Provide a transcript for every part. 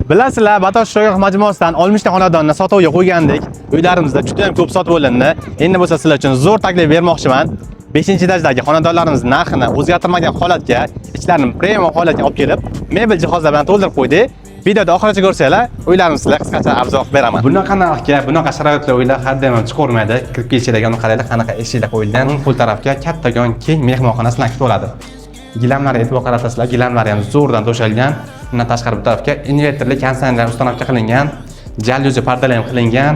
Bilasizlar, Batosh Shogoh majmuasidan 60 ta xonadonni sotuvga qo'ygandik. Uylarimizda juda ham ko'p sotib olindi. Endi bo'lsa sizlar uchun zo'r taklif bermoqchiman. 5-etajdagi xonadonlarimiz narxini o'zgartirmagan holatga, ichlarini premium holatga olib kelib, mebel jihozlar bilan to'ldirib qo'ydik. Videoda oxirigacha ko'rsanglar, uylarimiz sizlarga qisqacha обзор qilib beraman. Bunaqa narxga, bunaqa sharoitli uylar hadda ham chiqavermaydi. Kirib kelishinglarga uni qaranglar, qanaqa eshiklar qo'yilgan. O'ng qo'l tarafga kattakon keng mehmonxona sizlarni kutib oladi. Gilamlarga e'tibor qaratasizlar, gilamlari ham zo'rdan to'shalgan. Undan tashqari bu tarafga invertorli konditsionerlar установка qilingan, jalyuzi pardalar ham qilingan.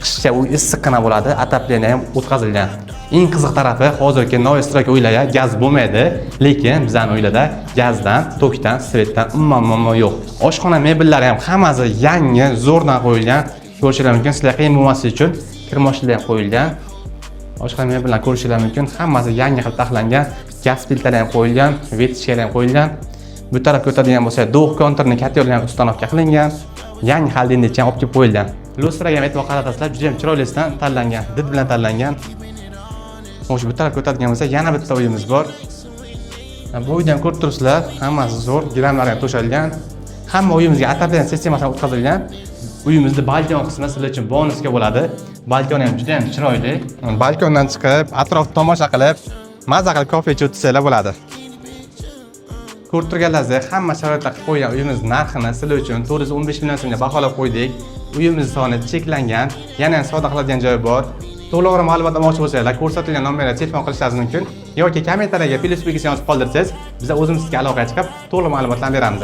Qishda uy issiqqina bo'ladi, отопление ham o'tkazilgan. Eng qiziq tarafi, hozirgi новый стройка uylarga gaz bo'lmaydi, lekin bizani uylarda gazdan, tokdan, свет dan umuman muammo yo'q. Oshxona mebellari ham hammasi yangi, zo'rdan qo'yilgan. Ko'rishinglar mumkin, sizlar qiyin bo'lmasligi uchun kir moshinalar ham qo'yilgan. Oshxona mebellarni ko'rishinglar mumkin, hammasi yangi qilib taxlangan, gaz plitalar ham qo'yilgan, вытяжка lar ham qo'yilgan. Bu tarafga o'tadigan bo'lsak, двухконтурный котёл ham установка qilingan, yangi холодильник ham olib kelib qo'yilgan. Lyustraga ham e'tibor qaratasizlar, juda ham chiroylisidan tanlangan, did bilan tanlangan. Xo'sh, bu tarafga o'tadigan bo'lsak, yana bitta uyimiz bor. Bu uyda ham ko'rib turibsizlar, hammasi zo'r, gilamlar ham to'shalgan. Hamma uyimizga отопление sistemasi ham o'tkazilgan. Uyimizni balkon qismi sizlar uchun bonusga bo'ladi. Balkoni ham juda ham chiroyli. Balkondan chiqib, atrofni tomosha qilib, maza qilib kofe ichib o'tirsanglar bo'ladi. Ko'rib turganlaringizdek, hamma sharoitlar qilib qo'ygan uyimiz narxini sizlar uchun 415 million so'mga baholab qo'ydik. Uyimiz soni cheklangan, yana ham savdo qiladigan joyi bor. To'liqroq ma'lumot olmoqchi bo'lsanglar, ko'rsatilgan nomerga telefon qilishingiz mumkin yoki kommentariyaga plyus belgisini yozib qoldirsangiz, biz o'zimiz sizga aloqaga chiqib, to'liq ma'lumotlarni beramiz.